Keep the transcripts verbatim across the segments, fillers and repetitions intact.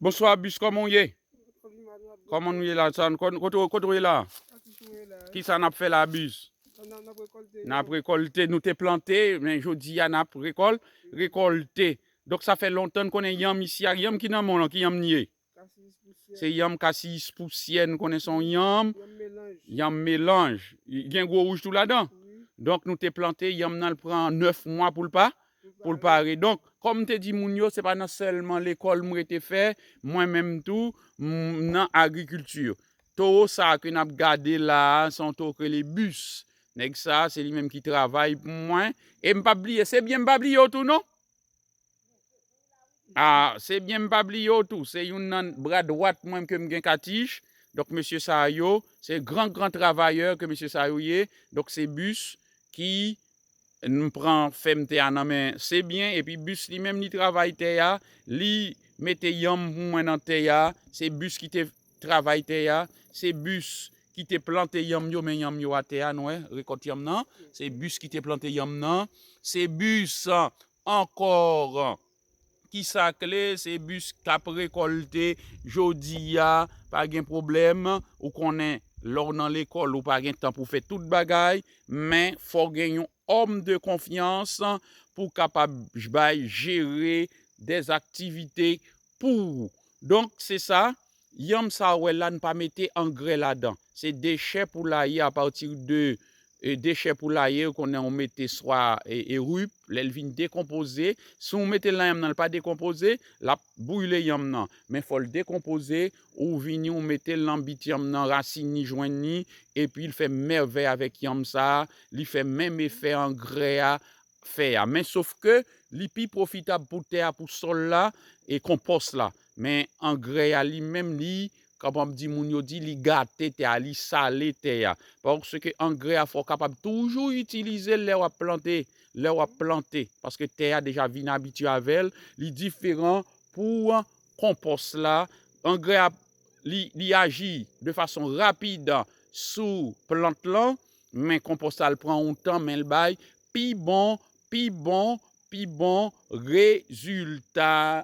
Bonswa, Bis, kòman w ye? Kòman nou ye la? Sa, kote, kote w ye la? Kisa n ap fè la, Bis? N ap rekòlte, nou te plante, men jodi a n ap rekòl, rekòlte. Donk, sa fè lontan n konnen yanm isi a, yanm ki nan men w lan, ki yanm li ye? Se yanm kasiyis pousyè, n konnen se yon yanm, yanm melanj. Gen gwo wouj tou ladan. Donk, nou te plante yanm nan, l pran nèf mwa pou l pa, pou l pare. Donk, kòm m te di moun yo, se pa nan sèlman lekòl m rete fè, mwen menm tou, m nan agrikilti. Towo sa a ke n ap gade la a, se yon towo k rele Bis. Nèg sa a, se li menm ki travay pou mwen. E m p ap bliye, se byen m pa bliye w tou non. A, se byen m pa bliye w tou. Se youn nan bra dwat mwen ke m gen, Katich. Donk, mesye sa yo, se gran, gran travayè ke mesye sa yo ye. Donk, se Bis ki m pran fèm tè a nan men, se byen. Epi Bis li menm, li travay tè a, li mete yanm pou mwen nan tè a. Se Bis ki te travay tè a. Se Bis ki te plante yanm yo, men yanm yo atè a, nou wè, rekòt yanm nan. Se Bis ki te plante yanm nan. Se Bis ankò ki sakle, se Bis k ap rekòlte jodi a, pa gen pwoblèm. Ou konnen, lè w nan lekòl, ou pa gen tan pou fè tout bagay, men fò w gen yon homme de confiance pou w kapab bay, jere dèzaktivite pou ou. Donk, se sa, yanm sa w wè la, n pa mete angrè ladan. Se dechè poulaye apati de, e, dechè poulaye, ou konnen ou mete swa, e, e rip, lè l vin dekonpoze. Si w mete l nan yanm nan, l pa dekonpoze, l ap brile yanm nan. Men fò l dekonpoze, ou vini, ou mete l nan bit yanm nan, rasin li jwenn li, epi l fè mèvèy avèk yanm sa a, li fè menm efè angrè a fè a. Men sof ke li pi pwofitab pou tè a, pou sòl la, e konpòs la. Men angrè a li menm, li, kòman m di moun yo di, li gate tè a, li sale tè a. Paske angrè a, fò w kapab toujou itilize l lè w ap plante, lè w ap plante. Paske tè a deja vin abitye avè l, li diferan pou konpòs la. Angrè a, li, li aji de fason rapid sou plant lan, men konpòs la, l pran yon tan, men l bay pi bon, pi bon, pi bon rezilta.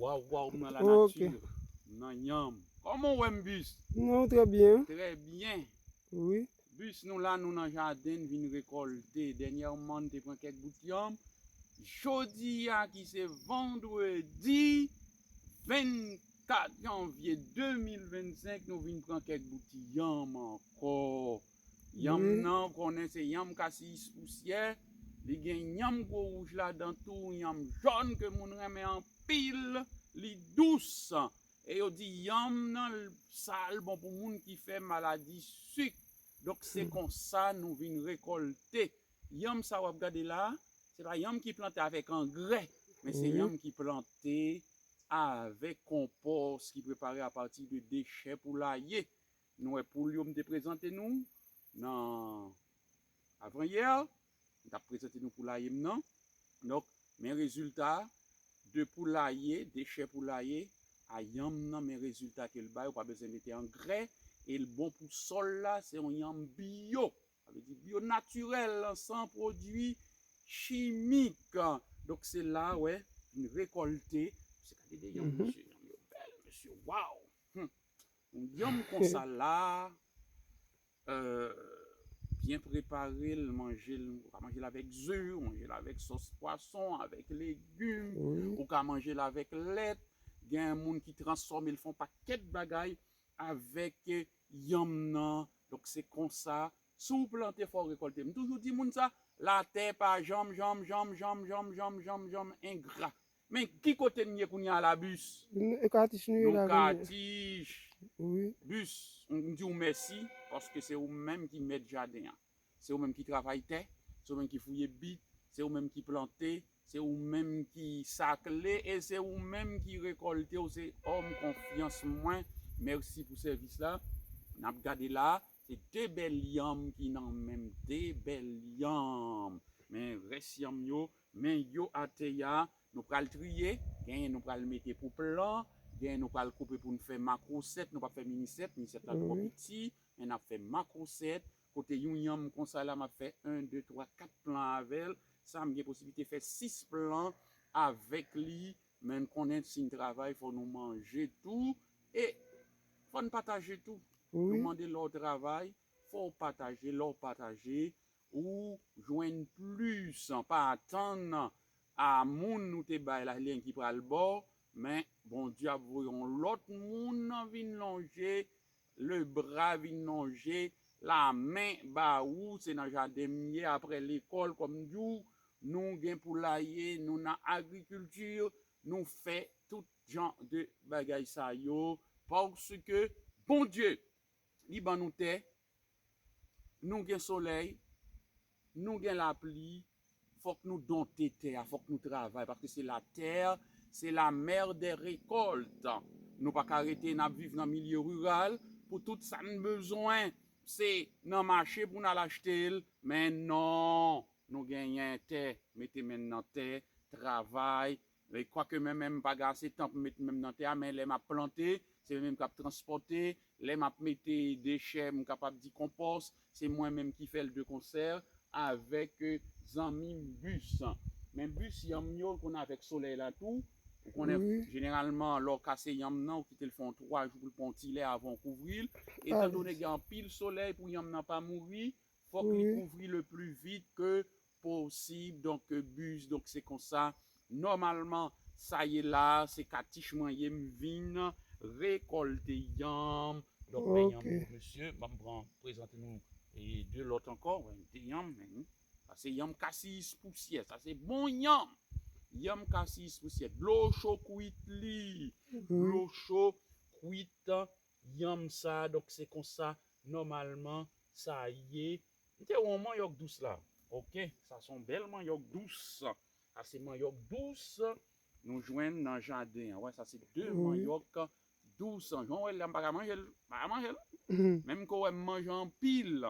Waw, waw, m nan lanati, m nan yanm. Kòman w wè m, Bis? Non, trè byen. Trè byen. Wi. Bis, nou la, nou nan jaden, n vin rekòlte. Dènyèman, n te pran kèk bout yanm. Jodi a, ki se vandredi vennkat janvye de mil vennsenk, nou vin pran kèk bout yanm ankò. Yanm nan, ou konnen se yanm kasiyis pousyè. Li gen yanm gwo wouj ladan tou, yanm jòn ke moun renmen anpil. Li dous. E yo di yanm nan, l, sa l bon pou moun ki fè maladi sik. Donk, se konsa nou vin rekòlte. Yanm sa w ap gade la, se pa yanm ki plante avèk angrè, men se yanm ki plante avèk konpòs ki prepare apati de dechè poulaye. Nou wè poul yo m te prezante nou nan avanyè, m t ap prezante nou poulaye m nan. Donk, men rezilta de poulaye, dechè poulaye a yanm nan, men rezilta ke l bay, ou pa bezwen mete angrè, e l bon pou sòl la, se yon yanm byo. Sa vle di byo natirèl, san pwodui chimik. Donk, se la, wè, vin rekòlte. Se gade de yanm, mesye, yanm yo bèl, mesye, waw! Hum. Yon yanm konsa la, euh, byen prepare l, manje l, ou ka manje l avèk ze, ou manje l avèk sòs pwason, avèk legim, ou ka manje l avèk lèt. Gen moun ki transfòme l, fè yon pakèt bagay avèk yanm nan. Donk, se konsa, si w plante, fò w rekòlte. M toujou di moun sa, latè pa janm, janm, janm engra. Men ki kote n ye kounye a la, Bis? Nou Katich, nou ye la kounye a. Katich. Wi. Bis, m di w mèsi, paske se ou menm ki mèt jaden an. Se ou menm ki travay tè, se ou menm ki fouye bit, se ou menm ki plante, se ou menm ki sakle, e se ou menm ki rekòlte, ou se òm konfyans mwen. Mèsi pou sèvis la. N ap gade la, se de bèl yanm ki nan men m, de bèl yanm. Men rès yanm yo, men yo atè a, nou pral triye, genyen nou pral mete pou plan, Gen, nou pral koupe pou n fè makwo sèt, nou p ap fè mini sèt, mini sèt la twò piti, men n ap fè makwo sèt, kote yon yanm konsa la, m ap fè en, de, twa, kat plan avè l. Sa, m gen posiblite fè sis plan avèk li, men n konnen si n travay, fò nou manje tou, e fò n pataje tou. Nou mande lè w travay, fò w pataje, lè w pataje, ou jwenn plis, pa atann a moun nou te bay la, li menm ki pral ba w, men Bondye ap voye yon lòt moun vin lonje lebra, vin lonje lamen ba ou. Se nan jaden m ye, aprè lekòl, kòm m di w, nou gen poulaye, nou nan agrikilti, nou fè tout jan de bagay sa yo, paske Bondye, li ban nou tè, nou gen solèy, nou gen lapli, fòk nou donte tè a, fòk nou travay, paske se la terre, c'est la mère des récoltes. Nou pa ka rete n ap viv nan milye riral pou tout sa n bezwen, se nan mache pou n al achte l, men non, nou genyen tè, mete men n nan tè, travay, e kwake mwen menm m pa gen ase tan pou m met men m nan tè a, men lè m ap plante, se mwen menm k ap transpòte, lè m ap mete dechè, m kapab di konpòs, se mwen menm ki fè l de konsè avèk, eh, zanmi m Bus. Men Bus, yanm yo, ou konnen avèk solèy la tou, ou konnen jeneralman, lè w kase yanm nan, ou kite l fè yon twa jou pou l pran yon ti lè avan w kouvri l. Etandone gen anpil solèy pou yanm nan pa mouri, fòk li kouvri le pli vit ke posib. Donk, eh, Bus, donk se konsa. Nòmalman, sa ye la, se katich mwen ye, m vin rekòlte yanm. Donk, men yanm yo, mesye, ban m pran, prezante nou, e, de lòt ankò. Wè, de yanm, men, sa se yanm kasiyis pousyè, sa se bon yanm. Yanm kasiyis pousyè, dlo cho kwit li, dlo cho kwit yanm sa, donk se konsa, nòmalman, sa ye. M te wè yon manyòk dous la. Oke, sa se yon bèl manyòk dous. Sa se manyòk dous nou jwenn nan jaden an. Wè, sa se de manyòk dous. Jan w wè l la, m pa ka manje l. M pa ka manje l. Menm ke w wè m manje anpil.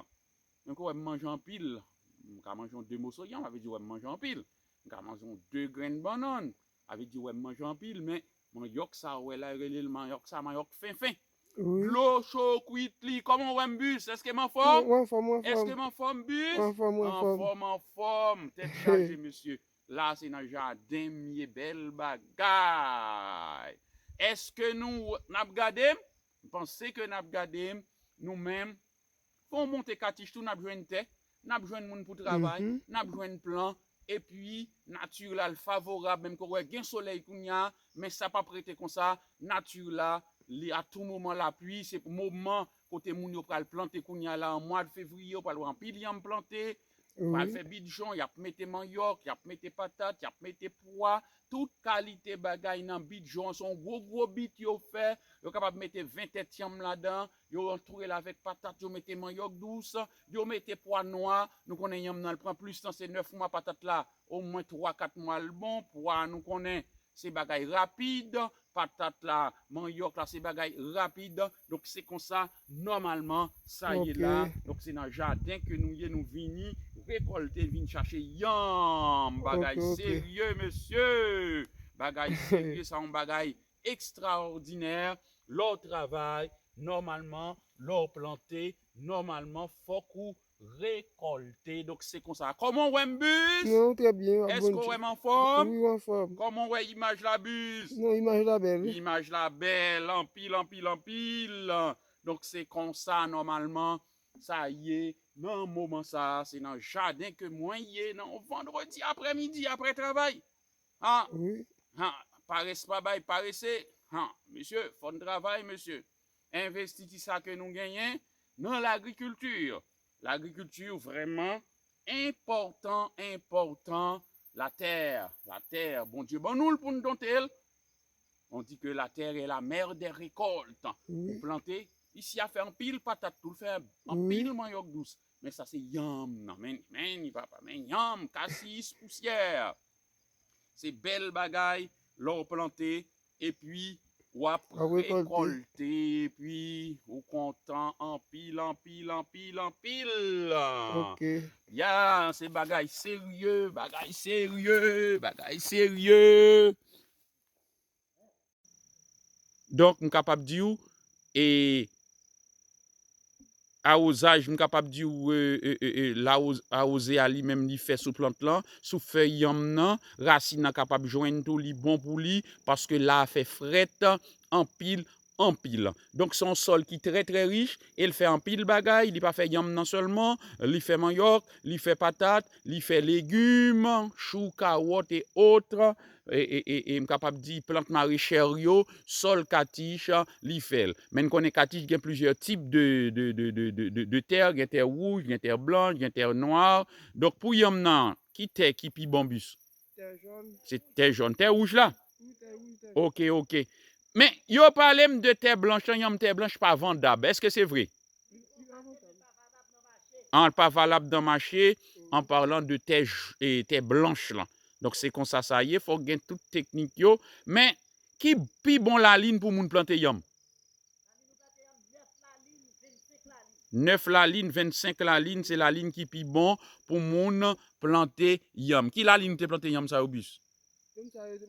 Menm ke w wè m manje anpil. M ka manje yon de moso yanm, sa vle di w wè m manje anpil. M ka manje yon de grenn bannann. Sa vle di w wè m manje anpil, men manyòk sa w wè la, yo rele l manyòk sa, manyòk fenfen. Dlo cho kwit li. Kòman w wè m, Bus? Èske m anfòm? Mwen anfòm, mwen anfòm. Èske m anfòm, Bus? Anfòm, anfòm. Anfòm, anfòm. Tèt chaje, mesye. La, se nan jaden m ye, bèl bagay. Èske nou, n ap gade m? M panse ke n ap gade m, nou menm. Fò w monte katich tou, n ap jwenn tè, n ap jwenn moun pou travay, n ap jwenn plan, epi nati la l favorab, menm ke w wè gen solèy kounye a, men sa p ap rete konsa, nati la, li a tou moman lapli, se moman kote moun yo pral plante kounye a la, an mwa de fevriye, w pral wè anpil yanm plante, pral fè bidjon, y ap mete manyòk, y ap mete patat, y ap mete pwa, tout kalite bagay nan bidjon an. Se yon gwo, gwo bit yo fè. Yo kapab mete ven tèt yanm ladan. Yo antoure l avèk patat, yo mete manyòk dous, yo mete pwa nwa. Nou konnen yanm nan, l pran plis tan, se nèf mwa patat la. Omwen twa, kat mwa l bon. Pwa, nou konnen se bagay rapid. Patat la, manyòk la, se bagay rapid. Donk, se konsa, nòmalman, sa ye la. Donk, se nan jaden ke nou ye, nou vini rekòlte, vin chache yanm. Bagay serye, mesye. Bagay serye, sa yon bagay ekstraòdinè. Lè w travay, nòmalman, lè w plante, nòmalman, fòk ou rekòlte. Donk, se konsa. Kòman w wè m, Bus? Non, trè byen, w ap... Èske w wè m anfòm? Wi, w anfòm. Kòman w wè imaj la, Bus? Non, imaj la bèl. Imaj la bèl, anpil, anpil, anpil. Donk, se konsa, nòmalman, sa ye nan moman sa a. Se nan jaden ke mwen ye, nan yon vandredi aprèmidi, aprè travay. Ha? Wi. Ha, parès pa bay parese. Ha, mesye, fò n travay, mesye. Envestiti sa ke nou genyen nan lagrikilti. Lagrikilti vrèman enpòtan, enpòtan. Latè, latè, Bondye ban nou l pou n donte l. On dit que la terre est la mère des récoltes. Wi. Ou plante, isi a fè anpil patat tou, l fè anpil manyòk dous. Men sa se yanm nan, men, men, papa, men yanm, kasiyis pousyè. Se bèl bagay, lè w plante, epi w ap rekòlte, epi ou kontan anpil, anpil, anpil, anpil. Ok. Ya, se bagay serye, bagay serye, bagay serye. Donk, m kapab di w, e, awozaj, m kapab di w, e, e, e, e, lawoz-, awoze a li menm li fè sou plant lan, sou fèy yanm nan, rasin nan kapab jwenn tou, li bon pou li, paske la a fè frèt anpil, anpil. Donk, se yon sòl ki trè, trè rich, e l fè anpil bagay, li pa fè yanm nan sèlman, li fè manyòk, li fè patat, li fè legim, chou, kawòt e ot, e, e, e, e m kapab di plant marechè yo, sòl katich, li fè l. Men n konnen katich gen plizyè tip de, de, de, de, de, de, de tè, gen tè wouj, gen tè blanch, gen tè nwa. Donk, pou yanm nan, ki tè ki pi bon bis? Tè jòn. Se tè jòn. Tè wouj la? Wi, tè wouj, tè jòn. Ok, ok. Men, yo pale m de tè blanch lan, yanm tè blanch pa vandab. Èske se vre? Li, li pa vandab. An, pa valab nan mache, an palan de tè, j- e, tè blanch lan. Donk, se konsa sa ye, fòk gen tout teknik yo. Men, ki pi bon lalin pou moun plante yanm? Nèf lalin, vennsenk lalin, se lalin ki pi bon pou moun plante yanm. Ki lalin ou te plante yanm sa yo, bis? Yanm sa yo, se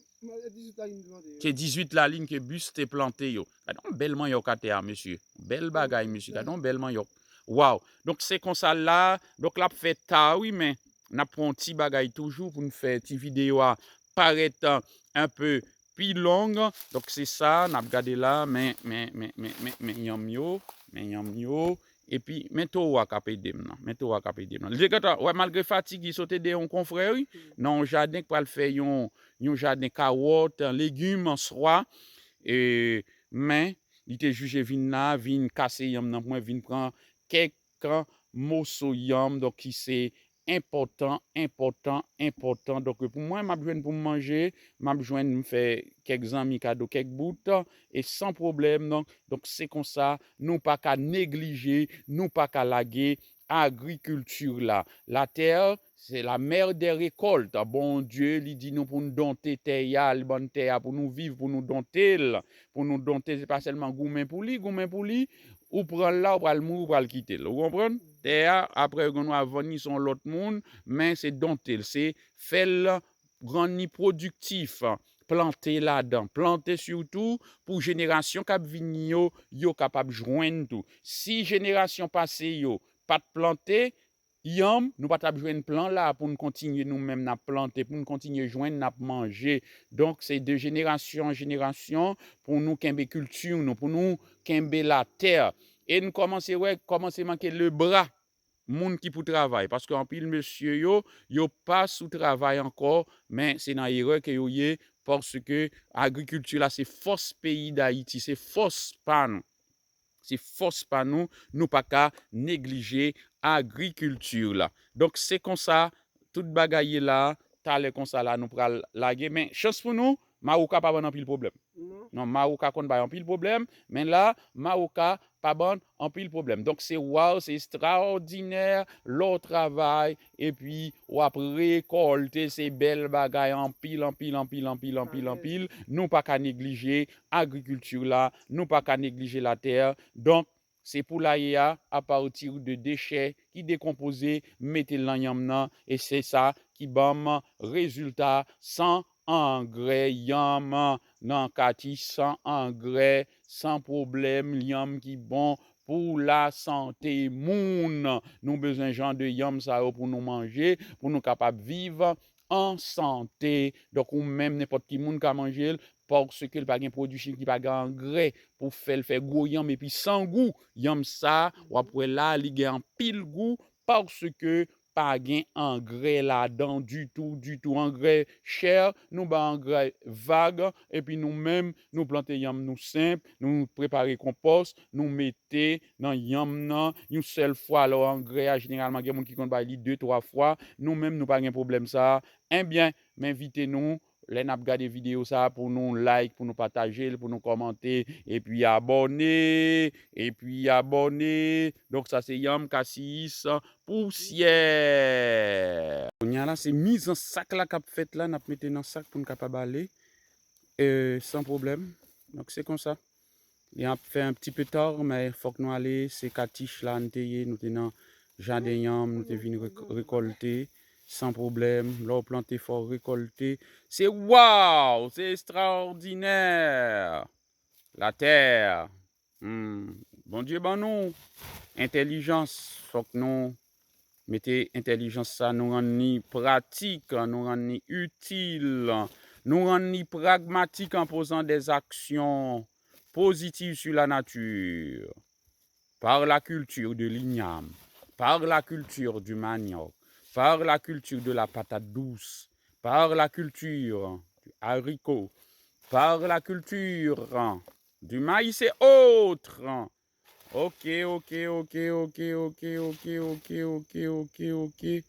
dizuit lalin ki plante yo. Se dizuit lalin ke bis te plante yo. Gade yon bèl manyòk atè a, mesye. Bèl bagay, mesye. Gade yon bèl manyòk. Waw. Donk, se konsa la. Donk, l ap fè ta, wi, men n ap pran yon ti bagay toujou pou n fè ti videyo a parèt, euh, un peu pi long. Donk, se sa, n ap gade la. Men, men, men, men, men, men yanm yo. Men yanm yo. Epi, men towo a k ap ede m nan. Men towo a k ap ede m nan. Li te gentan, wè, malgre fatig, li sote de yon konfrè, wi. Nan yon jaden k pral fè yon, yon jaden kawòt, legim, swa. E, men, li te jije vin la, vin kase yanm nan pou mwen, vin pran kèk moso yanm, donk, ki se enpòtan, enpòtan, enpòtan. Donk, pou mwen, m ap jwenn pou m manje, m ap jwenn m fè kèk zanmi kado kèk bout, e san pwoblèm, donk, donk, se konsa, nou pa ka neglije, nou pa ka lage agrikilti la. La terre, c'est la mère des récoltes. Bondye, li di nou pou n donte tè a, li ban n tè a pou nou viv, pou nou donte l, pou nou donte, se pa sèlman goumen pou li, goumen pou li, ou pran l la, ou pral mouri, ou pral kite l. Ou konprann? Tè a, apre yo gen dwa vann li, se yon lòt moun, men se donte l, se fè l rann li pwodiktif, plante ladan, plante sitou pou jenerasyon k ap vini yo, yo kapab jwenn tou. Si jenerasyon pase yo pa t plante yanm, nou pa t ap jwenn plan la pou n kontinye nou menm n ap plante, pou n kontinye jwenn n ap manje. Donk, se de jenerasyon an jenerasyon pou nou kenbe kilti nou, pou nou kenbe latè. E n kòmanse wè, kòmanse manke lebra moun ki pou travay, paske anpil mesye yo, yo pa sou travay ankò, men se nan erè ke yo ye, paske agrikilti la se fòs peyi Dayiti, se fòs pa nou. Se fòs pa nou, nou pa ka neglije agrikilti la. Donk, se konsa, tout bagay ye la, talè konsa la, nou pral lage, men chans pou nou, Mawoka pa ban n anpil pwoblèm. Non. Non, Mawoka konn bay anpil pwoblèm, men la, Mawoka pa ban n anpil pwoblèm. Donk, se waw, se ekstraòdinè, lè w travay, epi w ap rekòlte, se bèl bagay, anpil, anpil, anpil, anpil, anpil, anpil. Nou pa ka neglije agrikilti la, nou pa ka neglije latè. Donk, se poulaye a, apati de dechè ki dekonpoze, mete l nan yanm nan, e se sa ki ban m rezilta san angrè, yanm nan katich san angrè, san pwoblèm, yanm ki bon pou lasante moun. Nou bezwen jan de yanm sa yo pou nou manje, pou nou kapab viv an sante. Donk, ou menm, nenpòt ki moun ka manje l, paske l pa gen pwodui chimik, li pa gen angrè pou fè l fè gwo yanm epi san gou. Yanm sa, w ap wè la, li gen anpil gou, paske pa gen angrè ladan ditou, ditou. Angrè chè, nou ba angrè vag, epi nou menm, nou plante yanm nou senp, nou prepare konpòs, nou mete nan yanm nan, yon sèl fwa, alò angrè a, jeneralman, gen moun ki konn bay li de, twa fwa, nou menm, nou pa gen pwoblèm sa a. Ebyen, m envite nou, lè n ap gade videyo sa a, pou nou like, pou nou pataje l, pou nou kòmante, epi abòne, epi abòne. Donk, sa se yanm, kasiyis, pousyè. Kounye a la, se miz an sak la k ap fèt la, n ap mete nan sak pou n kapab ale, e, san pwoblèm. Donk, se konsa. Li ap fè un petit peu tard, men fòk nou ale. Se katich la n te ye, nou te nan jaden yanm, nou te vin rek-, rekòlte san pwoblèm. Lè w plante, fò w rekòlte. Se waw! Se ekstraòdinè! Latè. Hmm. Bondye ban nou entèlijans. Fòk nou mete entèlijans sa, nou rann li pratik, nou rann li itil, nou rann li pragmatik en posant des actions positives sur la nature, par la culture de l'igname, par la culture du manioc, par la culture de la patate douce, par la culture du haricot, par la culture du maïs et autres. Ok, ok, ok, ok, ok, ok, ok, ok, ok, ok, ok.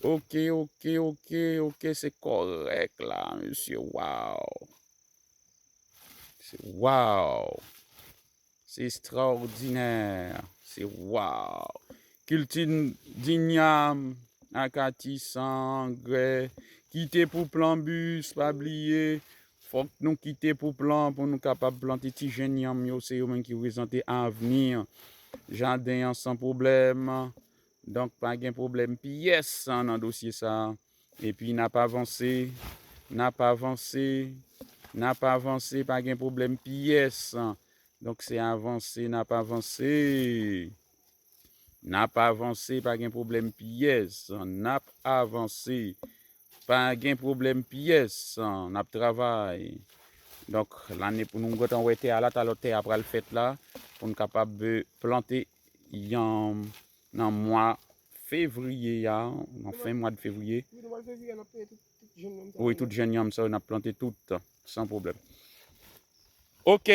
Ok, ok, ok, ok, se kòrèk la, mesye. Waw. Se waw. Se ekstraòdinè. Se waw. Kilti dinyam, akati san angrè. Kite pou plan bis, pa bliye. Fòk nou kite pou plan pou nou kapab plante ti jennyanm yo. Se yo menm ki prezante avni jaden an san pwoblèm. Donk, pa gen pwoblèm pyès nan dosye sa. Epi n ap avanse, n ap avanse, n ap avanse, pa gen pwoblèm pyès. Donk, se avanse, n ap avanse. N ap avanse, pa gen pwoblèm pyès. N ap avanse, pa gen pwoblèm pyès. N ap travay. Donk, lane pou nou gentan wè tè a la, talè tè a pral fèt la, pou n kapab, eh, plante yanm nan mwa fevriye a, nan fen mwa de fevriye. Wi, nan mwa de fevriye, n ap plante tout, tout jennyanm sa yo. Wi, tout jennyanm sa yo, n ap plante tout, san pwoblèm. Ok.